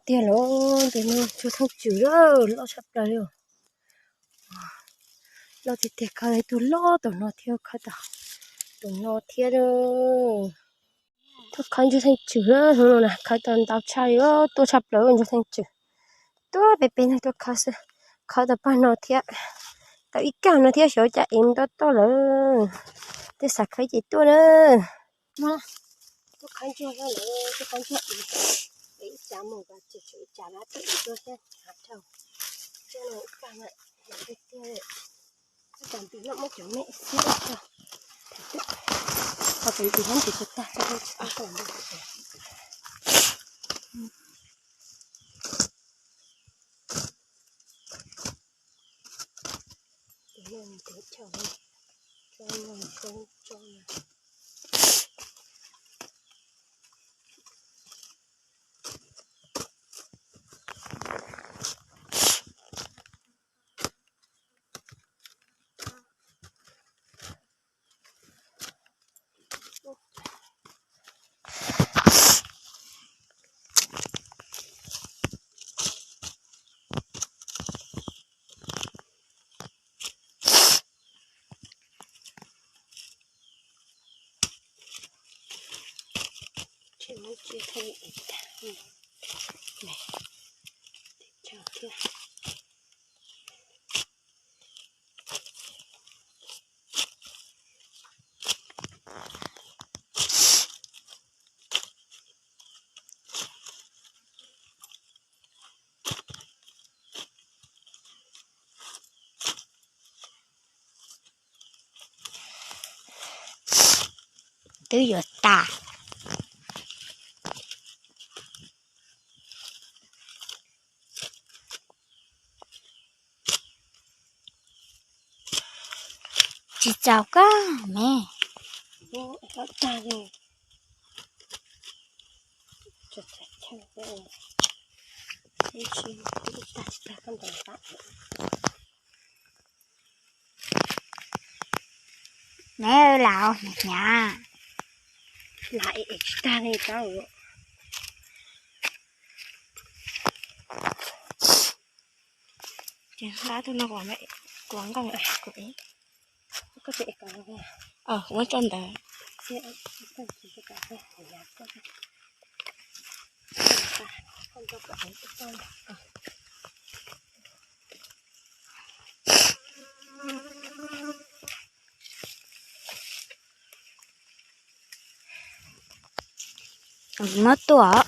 Tiag los, tus no ntsuag theej tswm lawm, loj tshaj plaws li. Loj tiag tiag, khawb tus loj tus no thiab, khawb tus no thiab. Tuaj khawb ntsuag theej tswm, hnub no na khawb tau ntau tshaj li, tuaj tshaj plaws ntsuag theej tswm. Tuaj peb peb neeg tuaj khawb xwb, khawb tau pab no thiab. Tau ib kag no thiab, xyov cas es mus toj toj lawm. Tej xav khawb ces tuaj na. Tuaj khawb ntsuag lawm, tuaj khawb ntsuag es ib tsav mus kom tsum tsum ib tsav na, tuaj es tuaj thiab hav rau. Ib kag na, tiag tiag. Tab tom ntim no muab cov me xiab rau. Qhov tus ntim no ntim tsis tag, tsis tag. Tus no nws tev chaw, tus no nws tev chaw. Tsis muaj tsiaj thiaj li ib tag. Teb chaws thiab. Twb yuav tas. Tsis txaus koj me. Me laus hnyav. Lam es tsis tag li tau. Ces nqa tus no kom me kuv nqa, kuv es, koj tsis es kom, muab tso ntawd. Muab tuaj.